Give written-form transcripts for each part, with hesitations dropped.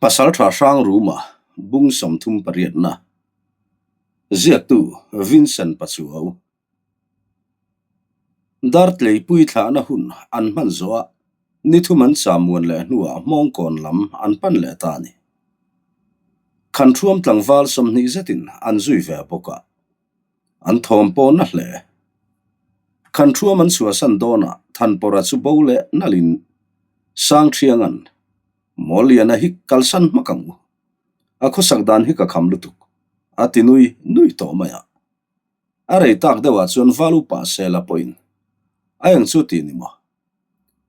Pasalṭha Hrangruma bung 38na ziaktu Vincent Pachuau Dartleipui thlahna hun an hman zawh a, ni thum an cham muan leh hnuah Hmawngkawn lam an pan leh ta a ni. Khanṭhuam tlangval 20 zetin an zui ve bawk a, an thawm pawh na hle. Khanṭhuam an chhuahsan dawnah Thanpawrha chu bo leh nalhin Sangṭhianga'n Mawlliana hi kalsan hmak ang u. A khawsak dan hi ka kham lutuk, a ti nui nui tawh mai a. A rei tak deuhah chuan Valu pa Sela pawhin a eng chu ti ni maw?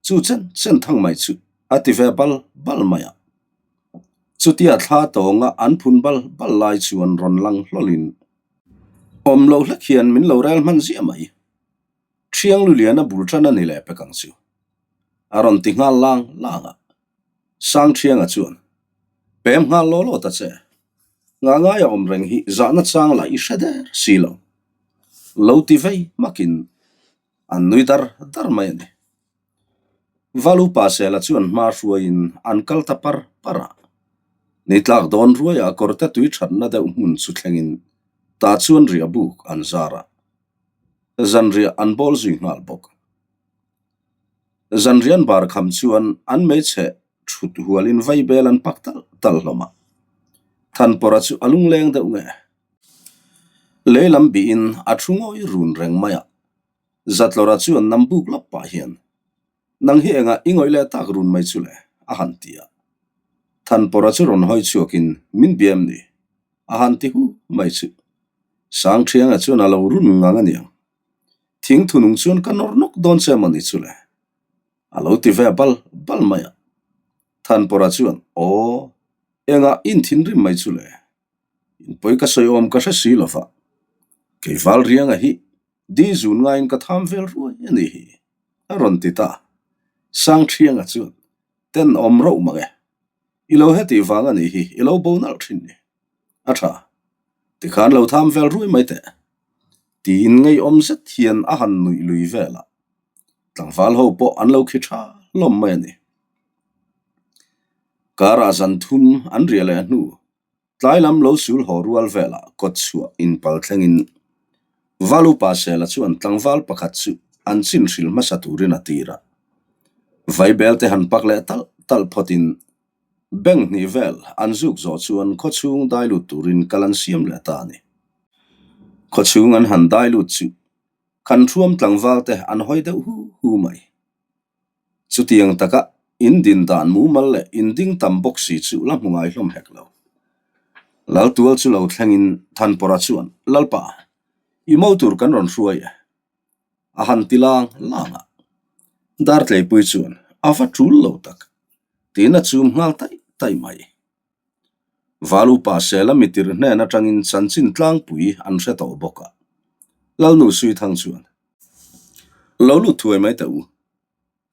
Chu chen chen thang mai chu a ti ve bal bal mai a. Chutia thla tawnga an phun bal bal lai chuan rawn lang hlawlin awm lo hlek hian min lo rel hman ziah mai. Thiangluliana bul tan a ni leh pek ang chu. A rawn ti nghal lang lang a. Sangthianga chuan, Pem nghal law law ta che. Ngah ngaia awm reng hi zahna chang lah i hre der si lo. Lo ti vei hmakin an nui dar dar mai a ni. Valupa Sela chuan hma hruaiin an kal ta par par a. Ni tlak dawn ruaiah kawrte tui thatna deuh hmun chu thlengin tah chuan riah buk an zar a. Zanriah an bawl zui nghal bawk. Zanrian bar kham chuan an hmeichhe thut hualin vaibel an pak talh talh hlawm a. Thanpawrha chu a lungleng deuh nge? Lei lam bihin a thu ngawi run reng mai a. Zatlawrha chuan nam buk lawp pah hian, Nang hi engah i ngawih leh tak run mai chu le? a han ti a. Thanpawrha chu rawn hawi chhuakin, Min bia em ni? a han ti hu mai chu. Sangthianga chuan a lo run ngang a niang. Thing thunung chuan ka nawr nawk dawn che emaw ni chu le? A lo ti ve bal bal mai a. Thanpawrha chuan, Aw, engah in thinrim mai chu le? Inpawi ka sawi awm ka hre si lo va. Kei Valrianga hi di zun ngaiin ka tham vel ruai a nih hi, a rawn ti ta. Sangthianga chuan, Tenawm rauh mang e. I lo hetih vang a nih hi, i lo bo nalh thin ni. A tha. Tikhan lo tham vel ruai mai teh. Tiin ngeiawm zet hian a han nuih lui vel a. Tlangval ho pawh an lo khi tha hlawm mai a ni. Karah zan thum an riah leh hnu Tlai lam lo sul haw rual velah kawt chhuah inpal thlengin Valupa Sela chuan tlangval pakhat chu an chin hrilh hmasa turin a tir a. Vaibel te han pak leh talh talh phawtin bank hnih vel an zuk zawh chuan khawchhung dai lut turin kal an siam leh ta a ni. Khawchhung an han dai lut chu khan thuam tlangval te an hawi deuh hu hu mai. Chutiang taka in din dan mumal leh in ding tam bawk si chu la hmu ngai hlawm hek lo. Laltual chu lo thlengin Thanpawrha chuan, Lalpa, i mo tur kan rawn hruai e. A han ti lang lang a. Dartleipui chuan, A va tul lo tak, tiin a chum nghal taih taih mai. Valupa Sela mitir hnen atangin chanchin tlangpui an hre tawh bawk a. Lalnu Suithang chuan, Lo lut thuai mai teh u,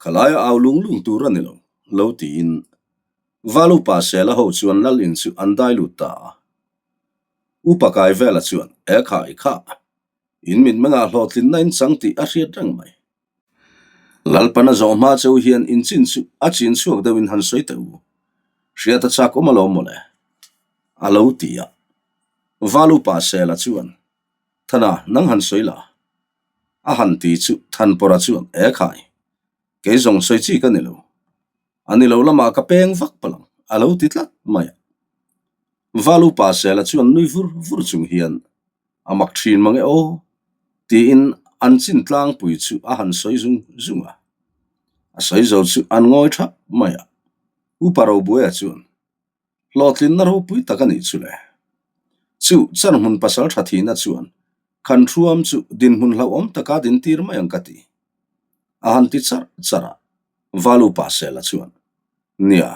khalaia au lung lung tur a ni lo, lo tiin Valupa Sela ho chuan lal in chu an dai lut ta a. Upa Kaivela chuan, E khai kha, in mitmengah hlawhtlinna in chang tih a hriat reng mai. Lalpana zawh hma cheu hian in chin chu a chin chhuak deuhin han sawi teh u. Hriat a chak awm alawm mawle. A lo ti a. Valupa Sela chuan, Thana, nang han sawi la. A han ti chu Thanpawrha chuan, E khai, kei zawng sawi chi ka ni lo. A ni lo lamah ka peng vak palh ang, a lo ti tlat mai a. Valupa Sela chuan nui vur vur chung hian, A mak thin mang e aw, tiin an chin tlangpui chu a han sawi zung zung a. A sawi zo chu an ngawi thap mai a. Upa Robuaia chuan, Hlawhtlinna ropui tak a nih chu le. Chu chanhmun pasal tha thihna chuan khan thuam chu dinhmun hlauhawm taka din tir mai ang ka ti. A han ti charh charh a, Valupa Sela chuan, Nia,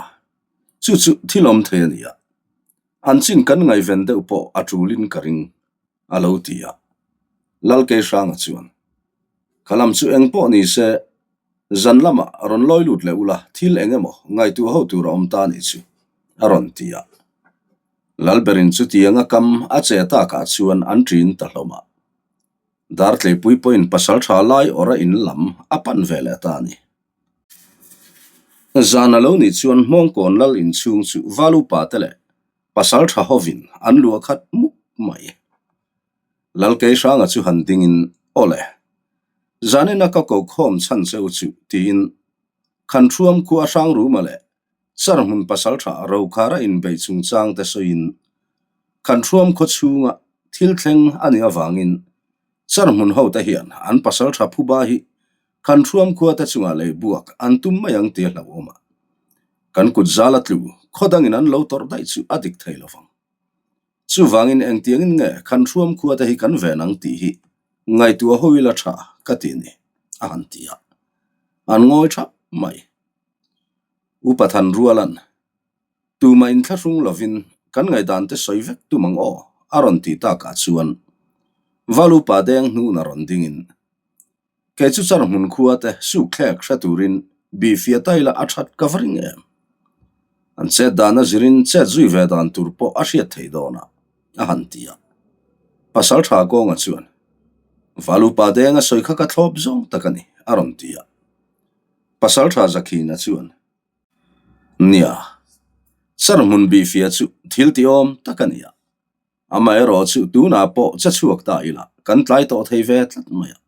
chu chu thil awm thei a ni a. An chin kan ngaihven deuh pawh a tulin ka ring, a lo ti a. Lalkeihranga chuan, Kha lam chu eng pawh ni se, zan lamah rawn lawi lut leh ula thil eng emaw ngaihtuah ho tur a awm ta nih chu, a rawn ti a. Lalberin chutianga kam a che takah chuan an ṭin ta hlawm a. Dartleipui pawhin pasal tha lai awrh a in lam a pan ve leh ta a ni. Zan a lo nih chuan Hmawngkawn lal inchhung chu Valupa te leh pasal tha hovin an luah khat mup mai. Lalkeihranga chu han dingin, Awle, zanina ka ko khawm chhan che u chu tiin Khanthruam khua Hrangruma leh Charhmun pasal tha Rokhara inbeih chungchang te sawiin Khanthruam khaw chhunga thil thleng a nih avangin Charhmun hote hian an pasal tha phuba hi Khanthruam khua te chungah lei buak an tum mai ang tia hlauhawm a. Kan kut zala tlu khaw dangin an lo tawrh daih chu a dik thei lovang. Chuvangin engtiangin nge Khanthruam khua te hi kan ven ang tih hi ngaihtuah ho ila tha ka ti ni, a han ti a. An ngawi thap mai. Upa Thanruala'n, Tumah inthlahrung lovin kan ngaihdan te sawi vek tum ang aw, a rawn ti takah chuan Val upa deng hnuna rawn dingin, Kei chu char hmun khua te suk thlek hre turin bihfiah ta ila a that ka va ring em? An chet dan a zirin chet zui ve dan tur pawh a hriat thei dawn a, a han ti a. Pasal tha kawnga chuan, Val upa deng a sawi kha ka thlawp zawng tak a ni, a rawn ti a. Pasal tha Zakhina chuan, Nia, char hmun bihfiah chu thil tihawm tak a ni a. Amaherawhchu tunah pawh che chhuak ta ila kan tlai tawh thei ve tlat mai a.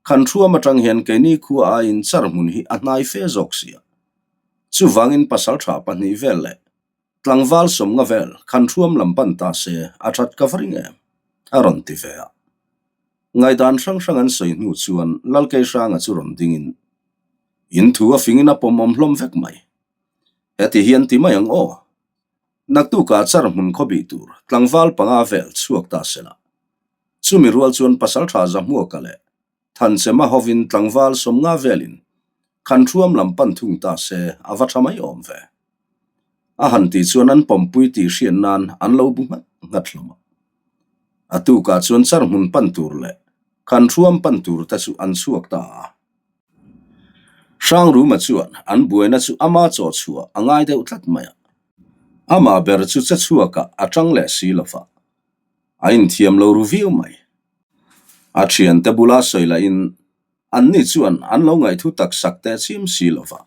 Khanthruam atang hian keini khua aiin char hmun hi a hnai fe zawk sia. Chuvangin pasal tha pahnih vel leh tlangval sawmnga vel Khanthruam lam pan ta se a that ka va ring em? a rawn ti ve a. Ngaihdan hrang hrang an sawi hnu chuan Lalkeihranga chu rawn dingin in thu a fingin a pawmawm hlawm vek mai. Heti hian ti mai ang aw. Naktukah char hmun khaw bih tur tlangval panga vel chhuak ta se la. Chumi rual chuan pasaltha Zahmuaka leh Thanchema hovin tlangval sawmnga velin Khanthruam lam pan thung ta se a va tha mai awm ve. A han tih chuan an pawmpui tih hriat nan an lo bu nghat nghat hlawm a. A tukah chuan char hmun pan tur leh Khanthruam pan tur te chu an chhuak ta a. Hrangruma chuan an buaina chu ama chaw chhuah a ngai deuh tlat mai a. Amah ber chu che chhuakah a tang leh si lo va, a inthiam lo ru viau mai. A thiante bula sawi lahin anni chuan an lo ngaihthu tak sak teh chim si lo va.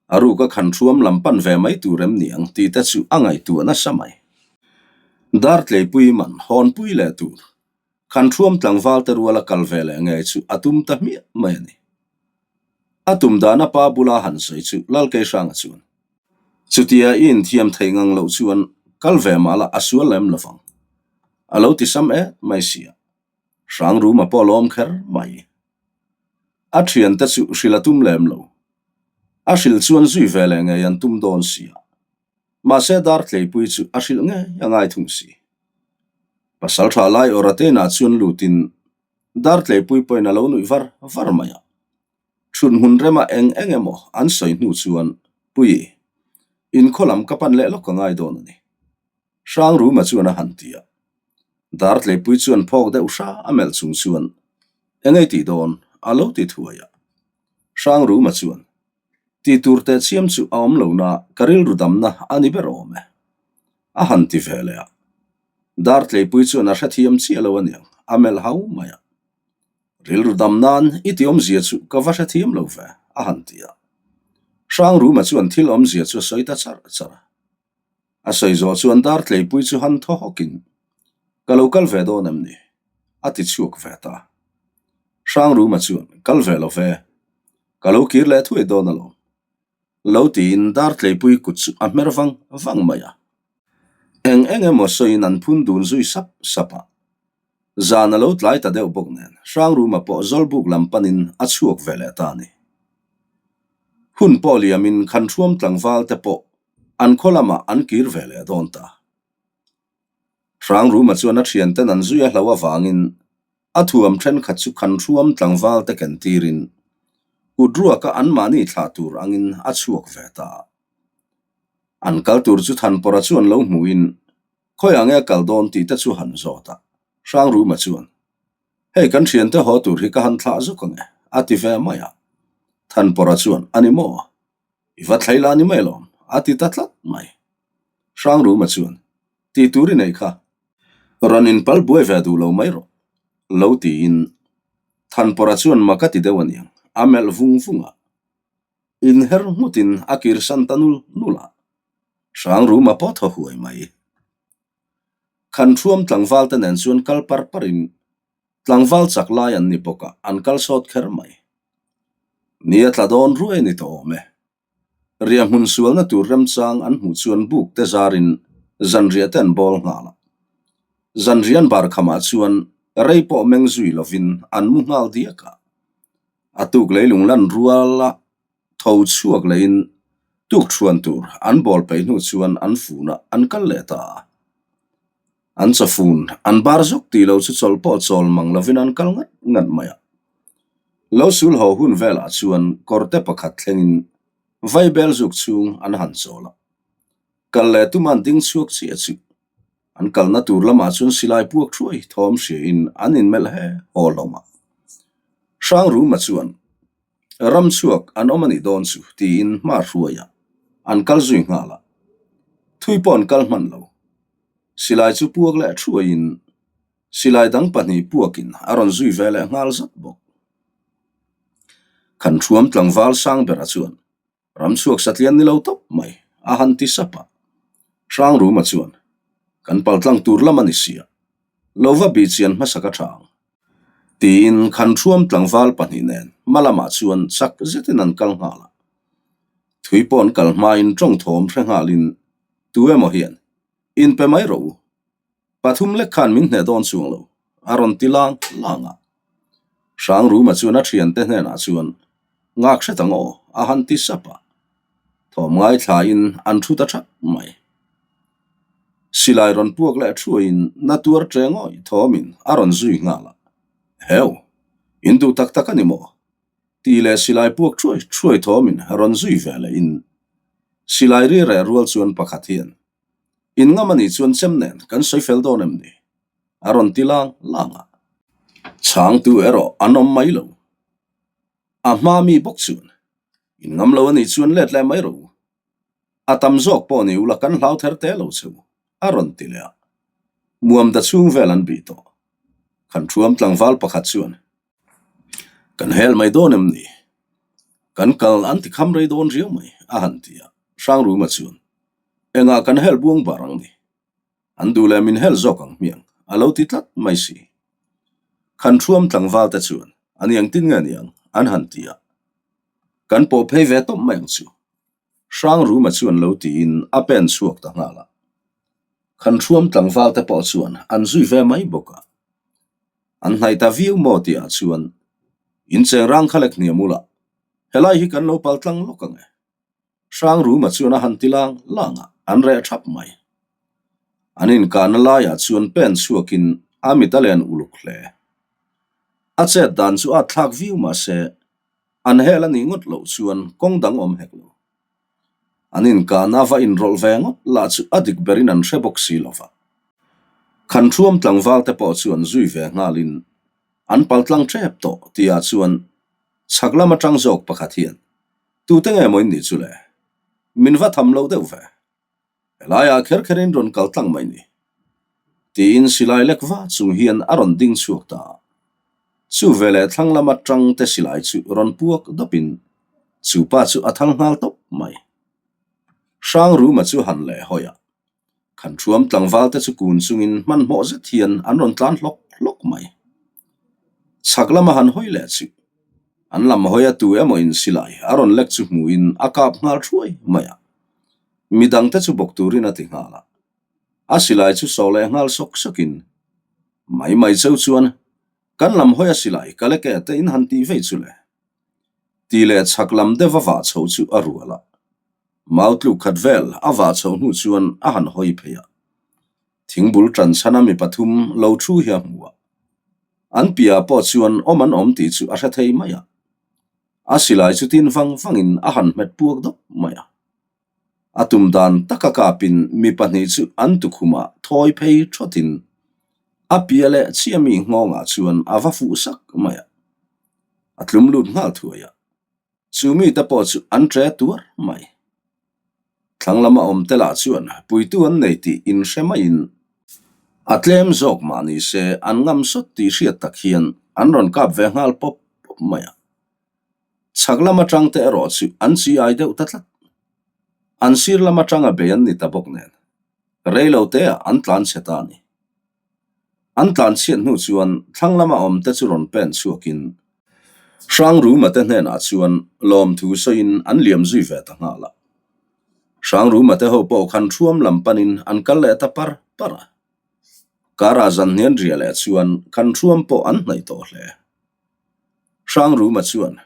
A ruka khanhruam lam pan ve mai tur em ni ang tih te chu a ngaihtuah nasa mai. Dartleipui man hawnpui leh tur Khanhruam tlangval te ruala kal ve leh ngei chu a tum ta hmiah mai a ni. A tum dan a pa bula han sawi chu Lalkeihranga chuan, Chutia i inthiam theih ngang loh chuan kal ve mah la a sual lem lovang. A lo ti sam et mai sia. Hrangruma pawh a lawm kher mai. A thiante chu hrilh a tum lem lo. A hrilh chuan zui ve leh ngei an tum dawn sia. Mahse Dartleipui chu a hrilh ngei a ngai thung si. Pasal tha lai awr Athena chuan lutin Dartleipui pawhin a lo nuih var var mai a. Thut hmun rema eng eng emaw an sawi hnu chuan, Pui, inkhaw lam ka pan leh lawk a ngai dawn a ni. Hrangruma chuan a han ti a. Dartleipui chuan phawk deuh hra a melh chung chuan, Eng ei tih dawn? a lo ti thuai a. Hrangruma chuan, Tih tur teh chiam chu a awm lo na ka rilru damna a ni ber awm e. A han ti ve leh a. Dartleipui chuan a hrethiam chiah lo aniang, a melh hau mai a. Rilru dam nan i ti awmzia chu ka va hrethiam lo ve, a han ti a. Hrangruma chuan thil awmzia chu a sawi ta char char a. A sawi zawh chuan Dartleipui chu han thaw hawkin, Ka lo kal ve dawn em ni? a ti chhuak ve ta. Hrangruma chuan, Kal ve lo ve. Ka lo kir leh thuai dawn alawm. Lo tiin Dartleipui kut chu a hmer vang vang mai a. Eng eng emaw sawiin an phun dun zui sap sap a. Zan a lo tlai ta deuh bawk nen Hrangruma pawh Zawlbuk lam panin a chhuak ve leh ta a ni. Hun pawh liamin Khanhruam tlangval te pawh an khaw lamah an kir ve leh dawn ta. Hrangruma chuan a thianten an zui a hlo avangin a thuam thenkhat chu Khanhruam tlangval te ken tirin kut ruaka anmahni thlah tur angin a chhuak ve ta. An kal tur chu Thanpawrha chuan lo hmuhin Khawiah nge a kal dawn tih te chu han zawt a, Hrangruma chuan, Hei kan thiante haw tur hi ka han thlah zuk ang e, a ti ve mai a. Thanpawrha chuan, A ni maw? I va thlei la ni mai lawm, a ti ta tlat mai. Hrangruma chuan, Tih tur i nei kha, rawn inpal buai ve duh lo mai rawh, lo tiin Thanpawrha chuan mak a ti deuh aniang, a melh vung vung a. Inher nghutin a kirsan ta nul nul a, Hrangruma pawh thaw huai mai. Khanṭhuam tlangval te nen chuan kal par parin tlangval chak lai an ni bawk a, an kal sawt kher mai. Ni a tla dawn ruai a ni tawh awm e. Riahhmun sualna tur remchang an hmuh chuan buk te zarin zanriah te an bawl nghal a. Zanriah an bar khamah chuan rei pawh meng zui lovin an mu nghal diak a. A tuk leilung lan ruala tho chhuak lehin tuk thuan tur an bawl peih hnu chuan an funah an kal leh ta a. An chawfun an bar zawk tih lo chu chawlh pawh chawl mang lovin an kal ngat ngat mai a. Lo sul haw hun velah chuan kawrte pakhat thlengin vaibel zuk chhung an han chawl a. Kal leh tuma an ding chhuak chiah chu an kalna tur lamah chuan silai puak thuai thawm hriain an inmelh he haw hlawm a. Hrangruma chuan Ram chhuak an awm a nih dawn chu tiin hma hruai a, an kal zui nghal a. Thui pawh an kal hman lo. Silai chu puak leh thuaiin silai dang pahnih puakin a rawn zui ve leh nghal zat bawk. Khanṭhuam tlangval sang bera chuan Ram chhuak satlian ni lo tawp mai a han ti sap a. Hrangruma chuan kan paltlang tur lam a ni sia, lo va bihchian hmasa ka tha ang. Tiin Khanṭhuam tlangval pahnih nen hma lamah chuan chak zetin an kal nghal a. Thui pawh an kal hmain tawng thawm hre nghalin tu emaw hian inpe mai rawh u. Pathum lek khan min hneh dawn chuang lo, a rawn ti lang lang a. Hrangruma chuan a thiante hnenah chuan Ngak hret ang aw, a han ti sap a. Thawm ngaithlain an thu ta thap mai. Silai rawn puak leh thuaiin na tuar ṭe ngawih thawmin a rawn zui nghal a. Heu! In duh tak tak a ni maw? Tih leh silai puak thuai thuai thawmin rawn zui ve lehin silai ri reh rual chuan pakhat hian In ngam a nih chuan chem nen kan sawi fel dawn em ni? A rawn ti lang lang a. Chhangtu erawh an awm mai lo. A hma mi bawk chuan In ngam lo a nih chuan let leh mai rawh u. A tam zawk pawh ni ula kan hlau ther te lo che u, a rawn ti leh a. Muamda chhung vel an bih tawh. Khan thuam tlangval pakhat chuan, Kan hel mai dawn em ni? Kan kal an ti kham rei dawn riau mai, a han ti a. Hrangruma chuan, Engah kan hel buang bar ang ni? An duh leh min hel zawk ang hmiang, a lo ti tlat mai si. Khan thuam tlangval te chuan, A niang tin nge niang? an han ti a. Kan pawh phei ve tawp mai ang chu. Hrangruma chuan lo tiin a pen chhuak ta nghal a. Khan thuam tlangval te pawh chuan an zui ve mai bawk a. An hnaih ta viau maw tihah chuan incheng rang kha lek hniam ula, helai hi kan lo pal tlang lawk ang e. Hrangruma chuan a han ti lang lang a, an reh thap mai. An inkahna laiah chuan pen chhuakin a mit a len uluk hle. A chet dan chu a thlak viau mahse, an hel a nih ngawt loh chuan kawng dang awm hek lo. An inkahna va inrawlh ve ngawt lah chu a dik berin an hre bawk si lo va. Khanṭhuam tlangval te pawh chuan zui ve nghalin an paltlang ṭep tawh tihah chuan chhak lam aṭang zawk pakhat hian Tute nge maw in nih chu le? Min va tham lo deuh ve. Helaiah kher kherin rawn kal tlang mai ni. Tiin silai lek va chung hian a rawn ding chhuak ta a. Chu veleh thlang lama tangte silai chu rawn puak dawpin chu pa chu a thal nghal tawp mai. Hrangruma chu han leh hawi a. Khanṭhuam tlangval te chu kun chungin hmanhmawh zet hian an rawn tlan hlawk hlawk mai. Chhak lama han hawi leh chu an lam hawi a tu emaw in silai a rawn lek chu hmuhin a kap nghal thuai mai a. Midang te chu bawk turin a ti nghal a. A silai chu sawh leh nghal sawk sawkin mai mai cheu chuan kan lam hawi a silai ka lek e te in han tih vei chu le. Tih leh chhak lam deuh a vah chhoh chu a rual a. Mau tluk khat vel a vah chhoh hnu chuan a han hawi phei a. Thingbul tan chhana mi pathum lo thu hi a hmu a. An piah pawh chuan awm an awm tih chu a hre thei mai a. A silai chu tin vang vangin a han hmet puak dawp mai a. A tum dan taka kapin mi pahnih chu an tukhumah thawi phei thawtin a piah leh chiah mi nghawngah chuan a va fuh sak mai a. A tlum lut nghal thuai a. Chu mite pawh chu an ṭe tuar mai. Thlang lama awm te lah chuan puitu an nei tih inhre maiin a tlem zawk mah ni se an ngam sawt tih hriat tak hian an rawn kap ve nghal pawp pawp mai a. Chhak lam atang te erawh chu an chi ai deuh ta tlat. An sir lam atanga bei an ni ta bawk nen, rei lo te ah an tlan chhe ta a ni. An tlan chhiat hnu chuan thlang lama awm te chu rawn pen chhuakin Hrangruma te hnenah chuan lawmthu sawiin an liam zui ve ta nghal a. Hrangruma te ho pawh khan thuam lam panin an kal leh ta par par a. Karah zan hnian ria leh chuan khan thuam pawh an hnaih tawh hle. Hrangruma chuan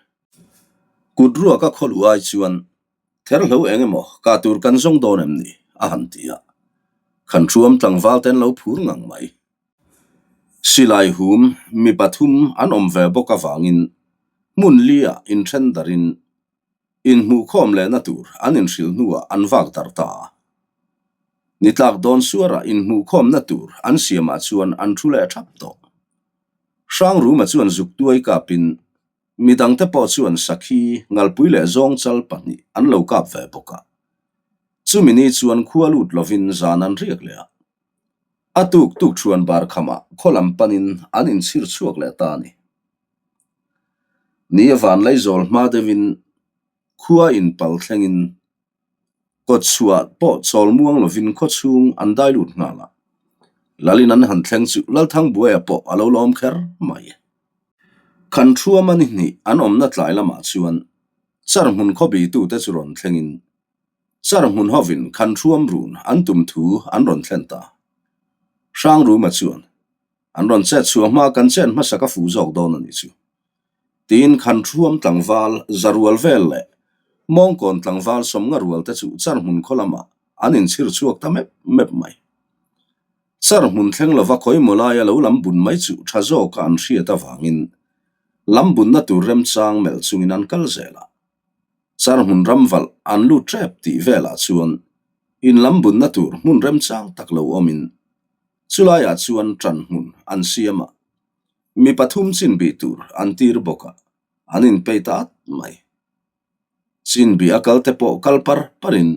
kut ruaka khawlu ai chuan Therhlo eng emaw kah tur kan zawng dawn em ni? a han ti a. Khan thuam tlangval te an lo phur ngang mai. Silai hum mi pathum an awm ve bawk avangin hmun li-ah inthen darin inhmuhkhawm lehna tur an inhrilh hnuah an vak darh ta a. Ni tlak dawn suarah inhmuhkhawmna tur an siamah chuan an thu leh thap tawh. Hrangruma chuan zuk tuai kapin Mi dangte pawh chuan sakhi, ngalpui leh zawngchal pahnih an lo kap ve bawk a. Chumi ni chuan khua lut lovin zan an riak leh a. A tuk tuk thuan bar khamah khaw lam panin an inchhir chhuak leh ta a ni. Ni a van laizawl hma deuhin khua inpal thlengin Kawtchhuah pawh chawl muang lovin khawchhung an dai lut nghal a. Lalin an han thleng chu Lalthangbuaia pawh a lo lawm kher mai. Khan Thuama ni hnih an awmna tlai lamah chuan char hmun khawbi tute chu rawn thlengin char hmun hovin Khan Thuam run an tum thu an rawn thlen ta. Hrangruma chuan an rawn chet chhuah hma kan chet hmasa ka fuh zawk dawn a nih chu. Tiin Khan Thuam tlangval Zarual vel leh Mawngkawn tlangval Sawmnga rual te chu char hmun khaw lamah an inchhir chhuak ta mep mep mai. Char hmun thleng lova khawimaw laia lo lam bun mai chu tha zawka an hriat avangin lam bunna tur remchang melh chungin an kal zel a. Char hmun ram valh an lut tep tih velah chuan in lam bunna tur hmun remchang tak lo awmin chulaiah chuan ṭan hmun an siam a. Mi pathum chin bih tur an tir bawk a, an inpei ta at mai. Chin bih a kal te pawh kal par parin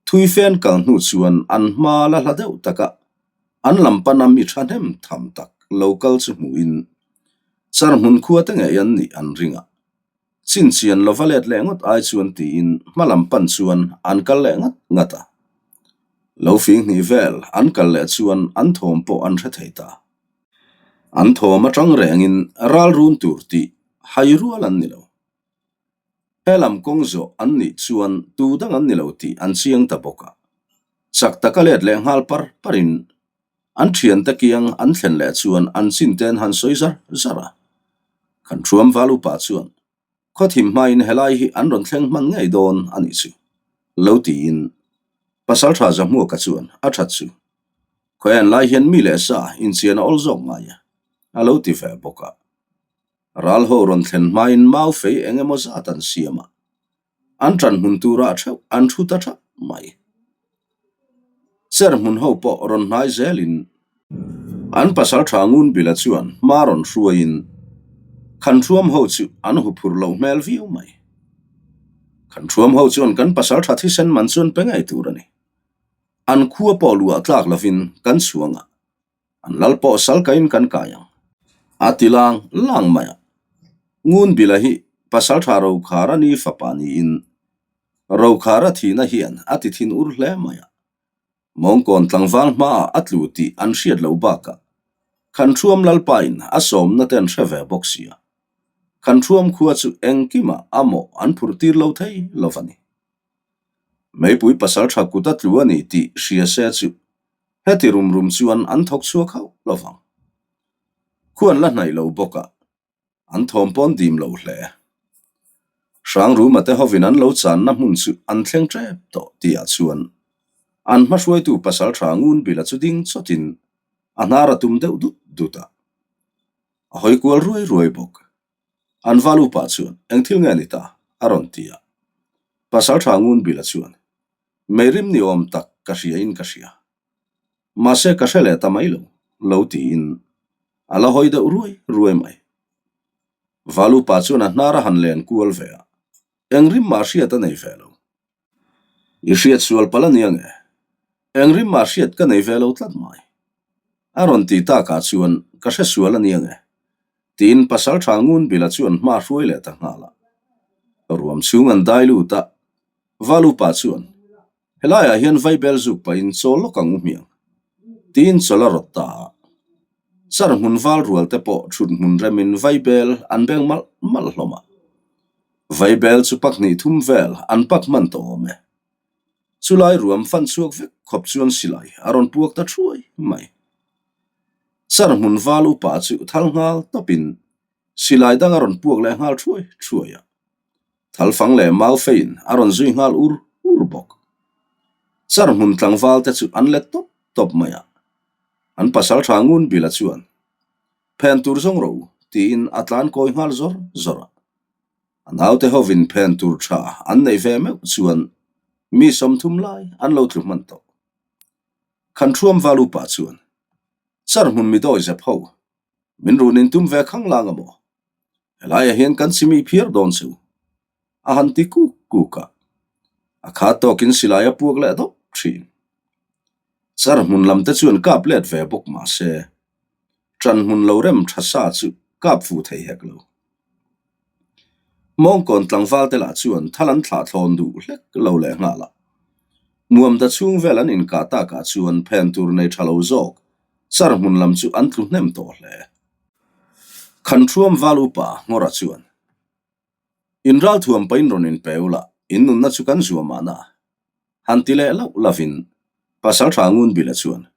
thui fen kal hnu chuan an hma la hla deuh taka an lam pana mi thahnem tham tak lo kal chu hmuhin char hmun khua te ngei an nih an ring a. Chinchian lova let leh ngawt ai chuan tiin hma lam pan chuan an kal leh ngat ngat a. Lo fing hnih vel an kal leh chuan an thawm pawh an hre thei ta. An thawm atang rengin ral run tur tih hai rual an ni lo. He lam kawng zawh an nih chuan tu dang an ni lo tih an chiang ta bawk a. Chak taka let leh nghal par parin An thiante kiang an thlen leh chuan an chinte an han sawi zar zar a. Kan Thuam val upa chuan, Khawthim hmain helai hi an rawn thleng hman ngei dawn a nih chu, lo tiin Pasaltha Zahmuaka chuan a that chu. Khawian lai hian mi leh sa inchian a awl zawk ngai a, a lo ti ve bawk a. Ral ho rawn thlen hmain mau fei eng emaw zat an siam a. An ṭan hmun turah ṭheuh an ṭhu ta ṭhap mai. Cher hmun ho pawh rawn hnai zelin an pasalṭha Ngunbila chuan hma rawn hruaiin Khanṭhuam ho chu an huphurh loh hmel viau mai. Khanṭhuam ho chuan kan pasalṭha thisen man chuan pe ngei tur a ni. An khua pawh luah tlak lovin kan chhuang a, An lal pawh sal kain kan kai ang. A ti lang lang mai a. Ngunbila hi Pasaltha Rokhara ni fapa niin Rokhara thihna hian a ti thin ur hle mai a. Mawngkawn tlangval hmaah a tlu tih an hriat loh bakah Khanṭhuam Lalpain a sawmna te an hre ve bawk si a. Khanṭhuam khua chu engkimah a mawh an phurh tir lo thei lo va ni. Meipui Pasaltha kut a tlu a ni tih hria se chu Heti rum rum chuan an thawk chhuak hauh lo vang. Khu an la hnaih lo bawk a, an thawm pawn dim lo hle. Hrangruma te hovin an lo channa hmun chu an thleng tep tawh tihah chuan an hmahruaitu pasaltha Ngunbila chu ding chawtin a hnar a tum deuh dut dut a, a hawi kual ruai ruai bawk. An val upa chuan, Eng thil nge ni ta? a rawn ti a. Pasaltha Ngunbila chuan, Meirim ni awm tak ka hria in ka hria. Mahse ka hre leh ta mai lo, lo tiin a la hawi deuh ruai ruai mai. Valupa chuan a hnar a han len kual ve a, eng rim mah hriat a nei ve lo. I hriat sual palh a nia nge? Eng rim mah hriat ka nei ve lo tlat mai. A rawn ti takah chuan ka hre sual a nia nge? Tiin Pasaltha Ngunbila chuan hma hruai leh ta nghal a. Ruam chhung an dai lut a, Valupa chuan, Helaiah hian vaibel zuk pahin chawl lawk ang u hmiang, tiin chawl a rawt ta a. Char hmun val rual te pawh thut hmun remin vaibel an beng malh malh hlawm a. Vaibel chu pak hnih thum vel an pak hman tawh awm e. Chulai ruam fan chhuak vek khawp chuan silai a rawn puak ta thuai mai. Char hmun val upa chu thal nghal tawpin silai dang a rawn puak leh nghal thuai thuai a. Thalfang leh Maufeiin a rawn zui nghal ur ur bawk. Char hmun tlangval te chu an let tawp tawp mai a. An pasal tha ngun bila chuan, Phen tur zawng rawh u, tiin a tlan kawi nghal zawr zawr a. A naute hovin phen tur tha an neih ve meuh chuan mi 30 lai an lo tlu hman tawh. Khanṭhuam val upa chuan, Char hmun mi dawi zep ho, min run in tum ve khang lang a maw? Helaiah hian kan chimi phiar dawn chu a han ti kuk kuk a, a khat tawkin silai a puak leh dawp thin. Char hmun lam te chuan kap let ve bawk mah se, ṭan hmun lo rem tha sa chu kap fu thei hek lo. Mawngkawn tlangval te lah chuan thal an thlah thlawn duh hlek lo leh nghal a. Muamda chhung vel an inkah takah chuan phen tur nei tha lo zawk char hmun lam chu an tlu hnem tawh hle. Khanṭhuam val upa Ngawra chuan, In ralthuam pahin rawn inpe ula, in nunna chu kan zuam mahna. Han ti leh lauh lovin Pasalṭha Ngunbila chuan,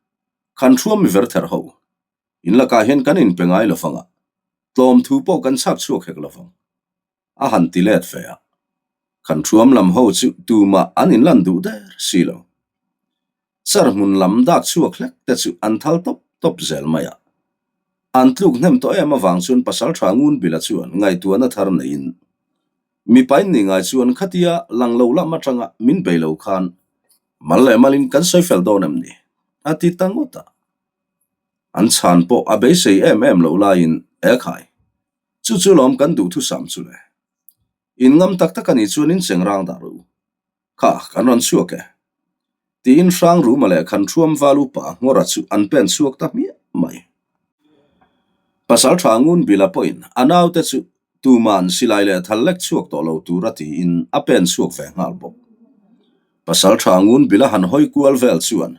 Khanṭhuam mi ver ther ho, In lakah hian kan inpe ngai lo vang a, tlawm thu pawh kan chhak chhuak hek lo vang, a han ti let ve a. Kan thuam lam ho chu tumah an inlan duh der si lo. Char hmun lam dak chhuak hlek te chu an thal tawp tawp zel mai a. An tluk hnem tawh em avang chuan Pasaltha Ngunbila chuan ngaihtuahna thar neiin, Mipa in nih ngai chuan khatia lang lo lam atanga min bei lo khan mal leh malin kan sawi fel dawn em ni? a ti ta ngawt a. An chhan pawh a beisei em em loh laiin, Ekhai, chu chu lawm kan duhthusam chu le. In ngam tak tak a nih chuan in cheng rang dah rawh u. Kha, kan rawn chhuak e. Tiin Hrang Ruma leh Khanṭhuam Val upa Ngawra chu an pen chhuak ta hmiah mai. Pasalṭha Ngunbila pawhin a naute chu tuma'n silai leh thal lek chhuak tawh lo tura tiin a pen chhuak ve nghal bawk. Pasalṭha Ngunbila han hawi kual vel chuan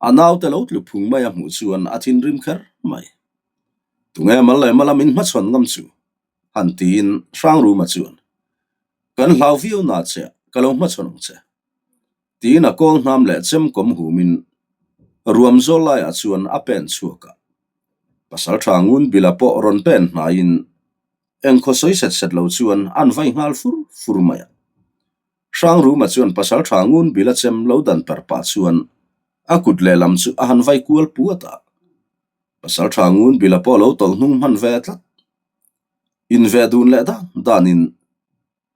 A naute lo tlu phung mai a hmuh chuan a thinrim kher mai. Tunge mal leh mala min hmachhawn ngam chu? han tiin Hrangruma chuan, Kan hlau viau na che, ka lo hmachhawn ang che. Tiin a kawl hnam leh chem kawm humin ruam zawl laiah chuan a pen chhuak a. Pasaltha Ngunbila pawh rawn pen hnaiin engkhaw sawi set set lo chuan an vai nghal fur fur mai a. Hrangruma chuan Pasaltha Ngunbila chem lo dan per pah chuan a kut lehlam chu a han vai kual puat a. Pasaltha Ngunbila pawh lo tawlh hnung hman ve tlat. Inve dun leh dan danin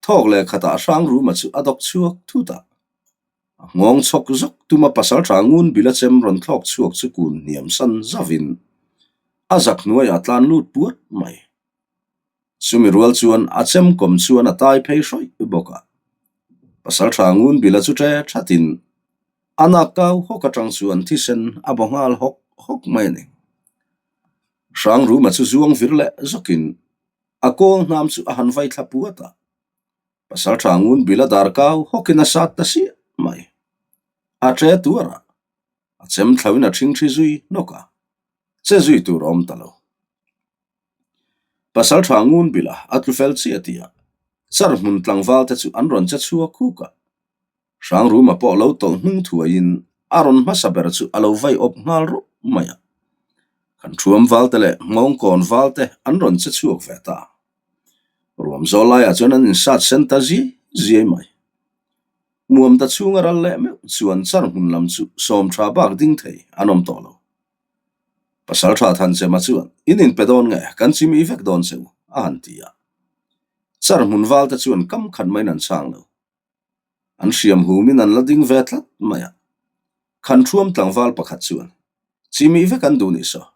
thawk leh khatah Hrangruma chu a dawk chhuak thut a. A nghawng chhawk zawk tuma Pasaltha Ngunbila chem rawn thlawk chhuak chu kun hniam san zavin a zak hnuaiah a tlan lut puat mai. Chumi rual chuan a chem kawm chuan a tai phei hrawih bawk a. Pasaltha Ngunbila chu ṭe ṭhatin a nak kau hawk aṭang chuan thisen a baw nghal hawk hawk mai a ni. Hrangruma chu zuang vir leh zawkin a kawl hnam chu a han vai thla puat a. Pasaltha Ngunbila dar kau hawkin a sat ta siah mai. A ṭe tuar a, a chem thlauhin a ṭhingṭhi zui hnawk a, che zui tur a awm ta lo. Pasaltha Ngunbila a tlu fel chiah tih ah char hmun tlangval te chu an rawn che chhuak khuk a. Hrangruma pawh lo tawlh hnung thuaiin a rawn hmasa ber chu a lo vai awp nghal rup mai a. Kan thuam val te leh Hmawngkawn val te an rawn che chhuak ve ta. Ruam zawl laiah chuan an insat sen ta ziai ziai mai. Muamta chhunga ral leh meuh chuan char hmun lam chu 10 bak ding thei an awm tawh lo. Pasaltha Thanchema chuan, In inpe dawn nge, kan chim i vek dawn che u, a han ti a. Char hmun valte chuan kam khat maiin an chhang lo. An hriam humin an la ding ve tlat mai a. Khanṭhuam tlangval pakhat chuan, Chim i vek an duh ni saw,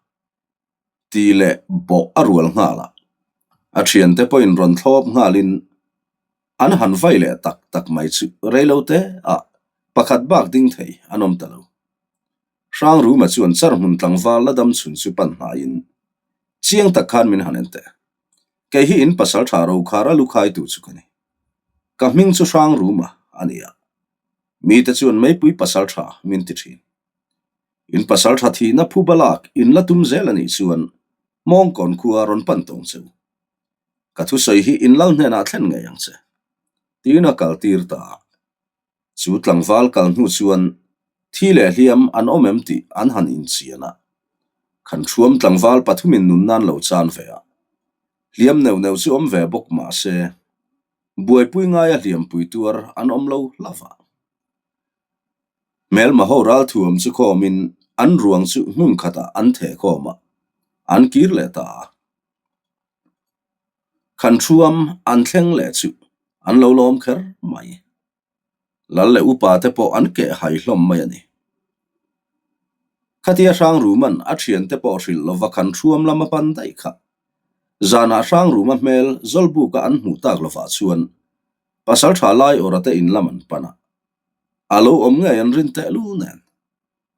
ti leh bawh a rual nghal a. A thiante pawhin rawn thlawp nghalin an han vai leh tak tak mai chu reilote ah pakhat bak ding thei an awm ta lo. Hrangruma chuan char hmun tlangval la dam chhun chu pan hnaiin, Chiang tak khan min han en teh. Kei hi in pasal tha ro khar a lu khaitu chu ka ni. Ka hming chu Hrangruma a ni a, mite chuan meipui pasaltha min ti thin. In pasaltha thihna phuba lak in la tum zel a nih chuan Hmawngkawn khua rawn pan tawng che u. Ka thusawi hi in lal hnenah thlen ngei ang che, tiin a kal tir ta a. Chu tlangval kal hnu chuan thi leh hliam an awm em tih an han inchian a. Khanṭhuam tlangval pathumin nun nan lo chan ve a. Hliam neuh neuh chu awm ve bawk mah se, buaipui ngaia hliampui tuar an awm lo hlauh a. Hmelma ho ralthuam chu khawmin an ruang chu hmun khatah an theh khawm a, an kir leh ta a. Khanṭhuam an thleng leh chu an lo lawm kher mai. Lal leh upa te pawh an keh hai hlawm mai a ni. Khatia Hrangruma'n a thiante pawh hrilh lova Khanṭhuam lam a pan daih kha. Zanah Hrangruma hmel Zawlbuka an hmuh tak lovah chuan Pasalṭha Laiawrha te in lam an pan a. A lo awm ngei an rin tehlul nen.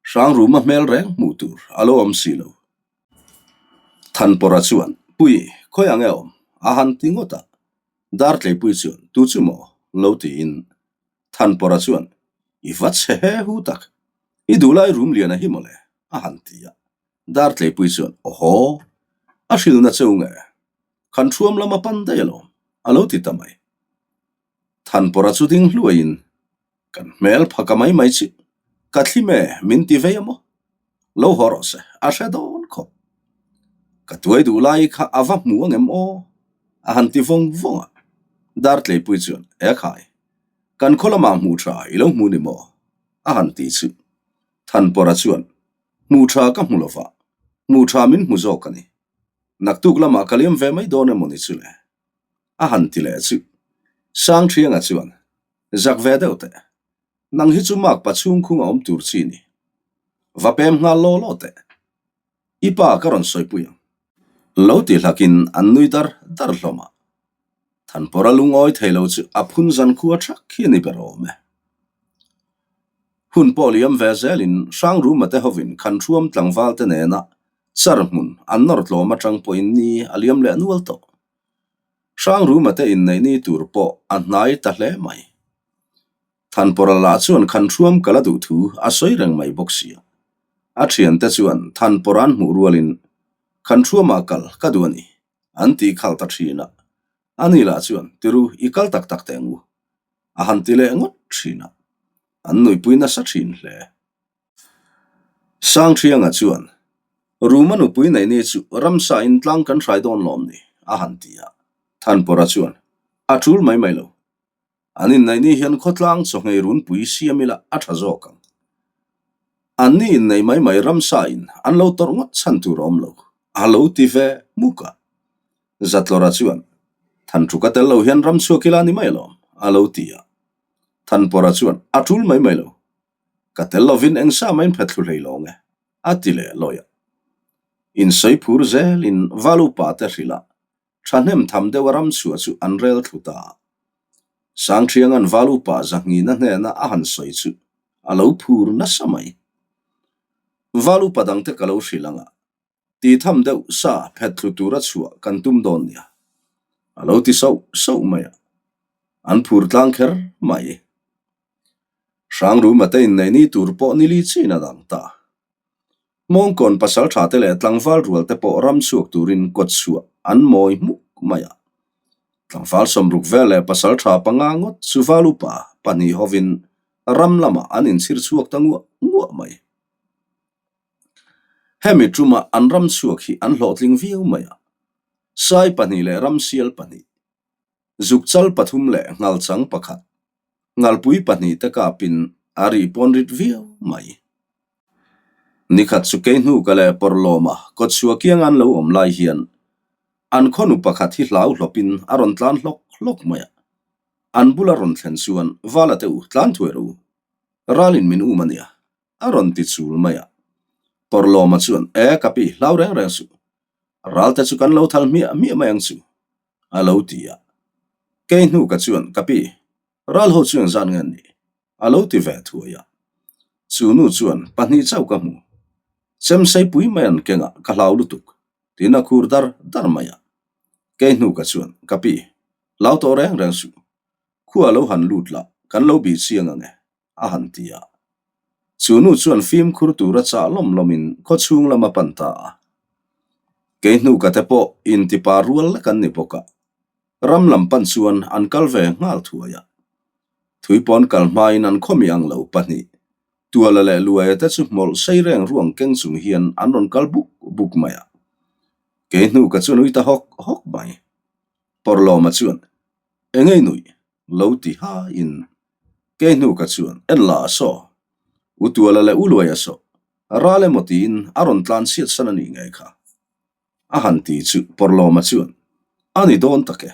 Hrangruma hmel reng hmuh tur a lo awm si lo. Thanpawrha chuan, Pui, khawi ang e awm? a han ti ngawt a. Dartleipui chuan, Tu chu maw? lo tiin Thanpawrha chuan, I va chhe he hu tak, i duhlai rum lian a hi mawle, a han ti a. Dartleipui chuan, Awhaw, a hrilhna cheu nge? Khanṭhuam lam a pan daih alawm, a lo ti ta mai. Thanpawrha chu ding hluaiin, Kan hmel phaka mai mai chi, ka thlim e, min ti vei a maw? Lo haw rawh se, a hre dawn khawp. Ka tuai duh lai kha a va hmu angem aw? A han ti vawng vawng a. Dartleipui chuan, E khai, kan khaw lamah hmuh tha i lo hmu ni maw? A han ti chu. Thanpawrha chuan, Hmuh tha ka hmu lova, hmuh tha min hmu zawk a ni. Naktuk lamah ka liam ve mai dawn emaw ni chu le? A han ti leh chu. Sangthianga chuan, Zak ve deuh teh. Nang hi chu makpa chhungkhung a awm tur chi ni. Va pem nghal law law teh. I pa ka rawn sawipui ang. Lo ti hlakin an nui dar dar hlawm a. Thanpawra lungawi thei lo chu a phun zan khua thak hi a ni ber awm e. Hun pawh liam ve zelin Hrangruma te hovin Khanhruam tlangval te nena char hmun an nawr tlawm atang pawhin ni a liam leh nual tawh. Hrangruma te inneih ni tur pawh a hnai ta hle mai. Thanpawra lah chuan Khanhruam ka la duh thu a sawi reng mai bawk sia. A thiante chuan Thanpawra an hmuh rualin Khanhruamah kal ka duh a ni an tih khalh ta thin a. Ani lah chuan Tiru i kal tak tak teh ang u a han ti leh ngawt thin a. An nuipui nasa thin hle. Sangthianga chuan, Ruma nupui nei ni chu ramsa in tlang kan hrai dawn lawm ni? a han ti a. Thanpawrha chuan, A tul mai mai lo. An inneih ni hian khawtlang chawhngei runpui siam ila a tha zawk ang. An ni inneih mai mai ramsa in an lo tawrh ngawt chhan tur a awm lo, a lo ti ve hmuk a. Zatlawrha chuan, Thanṭuka tel lo hian ram chhuak ila ni mai alawm, a lo ti a. Thanpawrha chuan, A tul mai mai lo. Ka tel lovin eng sa mah in phet thlu hlei lawng e, a ti leh lawi a. Insawi phur zelin val upa te hrilh a, thahnem tham deuh a ram chhuah chu an rel thlu ta a. Sangthianga'n val upa Zahnghina hnena a han sawi chu a lo phur nasa mai. Val upa dangte ka lo hrilh ang a, Ti tham deuh sa phet thlu tura chhuah kan tum dawn nia, a lo ti sauh sauh mai a, an phur tlang kher mai. Hrangruma te inneih ni tur pawh ni li chin a dang ta. Mawngkawn pasal tha te leh tlangval rual te pawh ram chhuak turin kawt chhuah an mawi hmuk mai a. Tlangval sawmruk vel leh pasal tha panga ngawt chu val upa pahnih hovin ram lamah an inchhir chhuak ta nguah nguah mai. Hemi ṭuma an ram chhuak hi an hlawhtling viau mai a, Sai pahnih leh Ramsial pahnih, Zukchal pathum leh Nghalchang pakhat, Nghalpui pahnih te kapin a ri pawn rit viau mai. Nikhat chu Keihnuka leh Pawrhlawma kawtchhuah kianga an lo awm lai hian an khawnu pakhat hi hlau hlawpin a rawn tlan hlawk hlawk mai a, an bula rawn thlen chuan Vala te u tlan thuai rawh u, ralin min um a nia. A rawn ti chul mai a. Pawrhlawma chuan, E ka pi, hlau reng reng suh. Ralte chu kan lo thal hmiah hmiah mai ang chu, a lo ti a. Kei hnuka chuan, Ka pi, ral ho chu engzat nge an nih? A lo ti ve thuai a. Chu nu chuan, Pahnih chauh ka hmu. Chemseipui mai an kengah ka hlau lutuk, tiin a khur dar dar mai a. Kei hnuka chuan, Ka pi, hlau tawh reng reng suh. Khua lo han lut la, kan lo bih chiang ang e, a han ti a. Chu nu chuan fimkhur tura chah lawm lawmin khaw chhung lam a pan ta a. Kei hnuka te pawh intipa rual lek an ni bawk a, ram lam pan chuan an kal ve nghal thuai a. Thuipawn kal hmain an khawmi ang lo pahnih, Tuala leh Luaia te chu hmawlh sei reng ruang keng chung hian an rawn kal buk buk mai a. Kei hnuka chu nui ta hawk hawk mai. Pawrhlawma chuan, Engei nuih? lo ti haiin kei hnuka chuan en la a saw. U Tuala leh U Luaia saw ral emaw tiin a rawn tlan chhiat san a nih ngei kha. A han ti chu Pawrhlawma chuan a ni dawn tak e.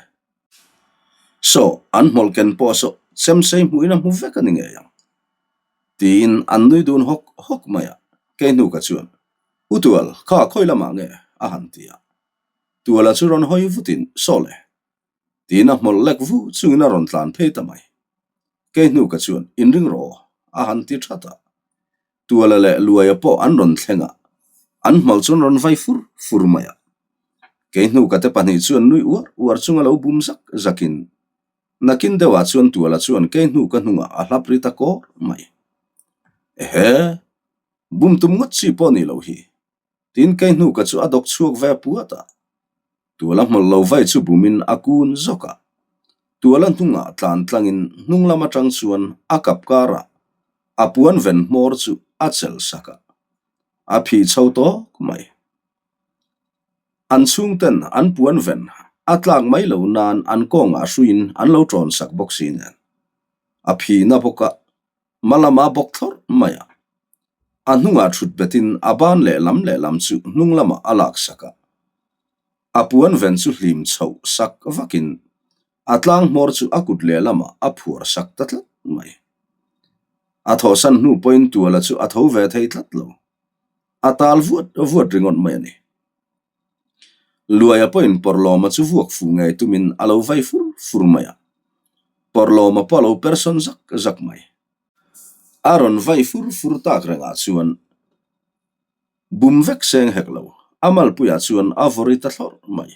Saw an hmawlh ken pawh saw chemsei hmuhin a hmu vek a ni ngei ang. Tiin an nui dun hawk hawk mai a, kei hnuka chuan U Tual kha khawi lamah nge? a han ti a. Tuala chu rawn hawi vutin saw le. Tiin a hmawlh lek vu chungin a rawn tlan phei ta mai. Kei hnuka chuan inring rawh aw a han ti that a. Tuala leh Luaia pawh an rawn thleng a, an hmawlh chuan rawn vai fur fur mai a. Kei hnuka te pahnih chuan nui uar uar chunga lo bum zak zakin nakin deuhah chuan Tuala chuan kei hnuka hnungah a hlap ri ta kawr mai. Ehe! Bum tum ngawt chi pawh ni lo hi. Tin kei hnuka chu a dawk chhuak ve puat a, tuala hmawlh lo vai chu bumin a kun zawk a. Tuala hnungah tlan tlangin hnung lam atang chuan a kap karah a puan ven hmawr chu a chelh sak a, a phih chho tawk mai. An chhungten an puan ven a tlak mai lo nan an kawngah hruiin an lo tawn sak bawk si nen a phihna bawk a. Hma lama bawk thlawrh mai a, a hnungah thut betin a ban lehlam lehlam chu hnung lamah a lak sak a. A puan ven chu hlim chhoh sak vakin a tlang hmawr chu a kut lehlamah a phuar sak ta tlat mai. A thawhsan hnu pawhin tuala chu a tho ve thei tlat lo. A tal vuat vuat ringawt mai a ni. Luaia pawhin Pawrhlawma chu vuak fuh ngei tumin a lo vai fur fur mai a, Pawrhlawma pawh a lo persawn zak zak mai. A rawn vai fur fur tak rengah chuan bum vek seng hek lo, a malpuiah chuan a vawri ta thlawrh mai.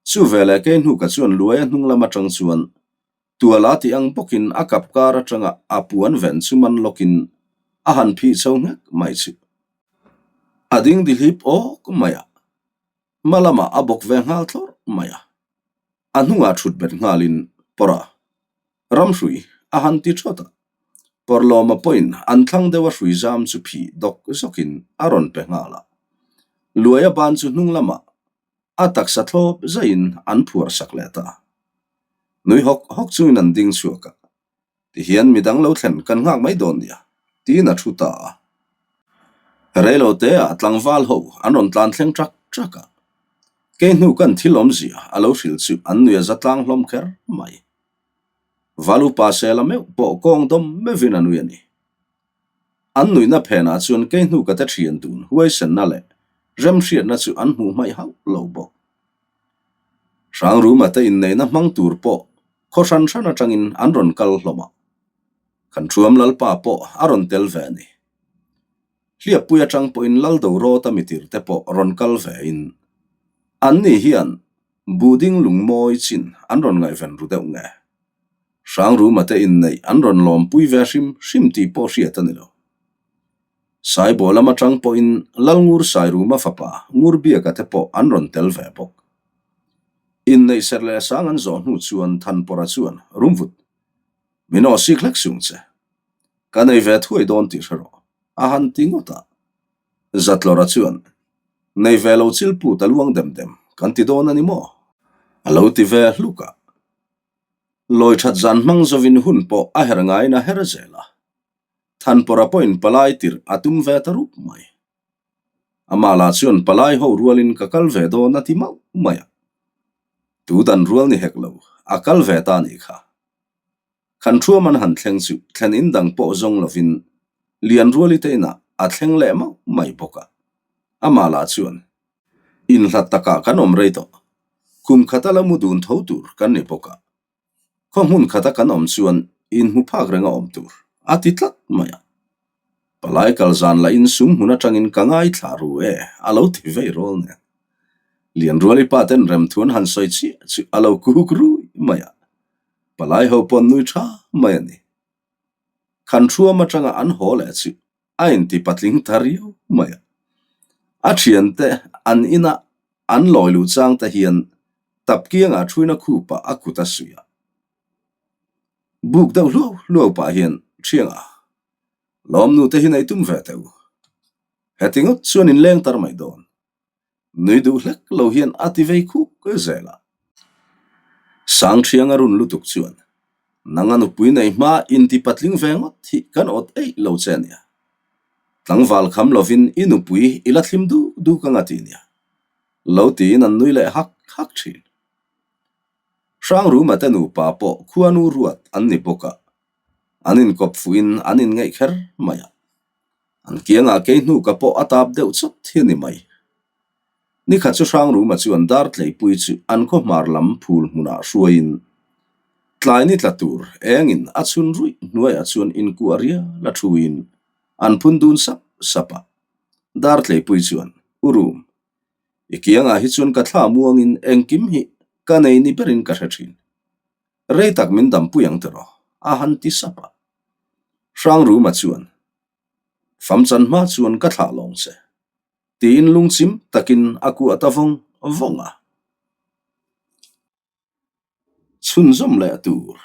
Chu veleh kei hnuka chuan Luaia hnung lam atang chuan tuala tih ang bawkin a kap kar atanga a puan ven chu man lawkin a han phih chho nghek mai chu. A ding dihlip awk mai a, hma lamah a bawk ve nghal thlawrh mai a, a hnungah thut bet nghalin pawrh a, ramhrui a han ti thawt a, pawrhlawma pawhin an thlang deuha hrui zam chu phih dawk zawkin a rawn pe nghal a, Luaia ban chu hnung lamah a taksa thlawp zaiin an phuar sak leh ta. Nui hawk hawk chungin an ding chhuak a, Tihian midang lo thlen kan nghak mai dawn nia, tiin a thu ta a. Reilo teah tlangval ho an rawn tlan thleng trak trak a. Kei hnu kan thil awmzia a lo hrilh chu an nui a za tlang hlawm kher mai. Val upa sela meuh pawh kawng dawm meuhin a nui a ni. An nuihna phenah chuan kei hnu ka te thian dun huaisenna leh remhriatna chu an hmuh hmaih hauh lo bawk. Hrangruma te inneihna hmang tur pawh khaw hran hran atangin an rawn kal hlawm a, kan Thuam Lalpa pawh a rawn tel ve a ni. Hliappui atang pawhin Laldo Rawta mitir te pawh rawn kal ve in anni hian buhding lungmawi chin an rawn ngaihven ru deuh nge. Hrangruma te inneih an rawn lawmpui ve hrim hrim tih pawh hriat a ni lo. Saibaw lam atang pawhin Lalngur Sairuma fapa Ngurbiaka te pawh an rawn tel ve bawk. Inneih serh leh sang an zawh hnu chuan Thanpawrha chuan Rumvut, min aw sik hlek sung che. Ka nei ve thuai dawn tih hre rawh, a han ti ngawt a. Zatlawrha chuan, Nei ve lo chilpu ta luang dem dem kan ti dawn a ni maw? A lo ti ve hluk a. Lawi that zan hmang zovin hun pawh a her ngaiin a her zel a. Thanpawrha pawhin palai tirh a tum ve ta rup mai. Amah lah chuan palai ho rualin ka kal ve dawn a ti mauh mai a. Tu dan rual ni hek lo, a kal ve ta nih kha. Khan thuam an han thleng chu thlen in dang pawh zawng lovin Lianruali te inah a thleng leh mauh mai bawk a. Amah lah chuan Inhlat takah kan awm rei tawh. Kum khata la mu dun tho tur kan ni bawk a. Khaw hmun khata kan awm chuan inhmu phak renga awm tur a ti tlat mai a. Palai kal zan lahin sum hmun atangin ka ngaithla ru e a lo ti vei rawl nen. Lianruali pa ten remthu an han sawi chiah chu a lo kuk rui mai a. Palai ho pawh an nui tha mai a ni. Khanhruam atanga an haw leh chu a inti patling ta riau mai a. A thiante an ina an lawi luh chang te hian tapkiangah thuina khupah a kut a suih a. Buk deuh hluau hluau pah hian Thianga, Lawmnu te hi nei tum ve teh u. Heti ngawt chuan in leng tar mai dawn. Nui duh hlek lo hian a ti vei khuk zel a. Sangthianga run lutuk chuan, Nanga nupui nei hma inti patling ve ngawt hi kan awt eih lo che ania. Tlangval kham lovin i nupui i la thlim duk duk anga ti nia. Lo tiin an nui leh hak hak thin. Hrangruma te nupa pawh khuanu ruat an ni bawk a, an inkawp fuhin an inngeih kher mai a. An kiangah kei hnuka pawh a tap deuh chawt hi a ni mai. Nikhat chu Hrangruma chuan dar tleipui chu an khaw hmar lam phul hmunah hruaiin tlai ni tla tur engin a chhun ruih hnuaiah chuan inkuah rial a thuin an phun dun sap sap a. Dar tleipui chuan, U Rum, i kiangah hi chuan ka thla muangin engkim hi ka nei ni berin ka hre thin. Rei tak min dampui ang tiraw? a han ti sap a. Hrangruma chuan, Famchan hma chuan ka thlah lawng che, tiin lungchim takin a kuah ta vawng vawng a. Chhunzawm leh tur.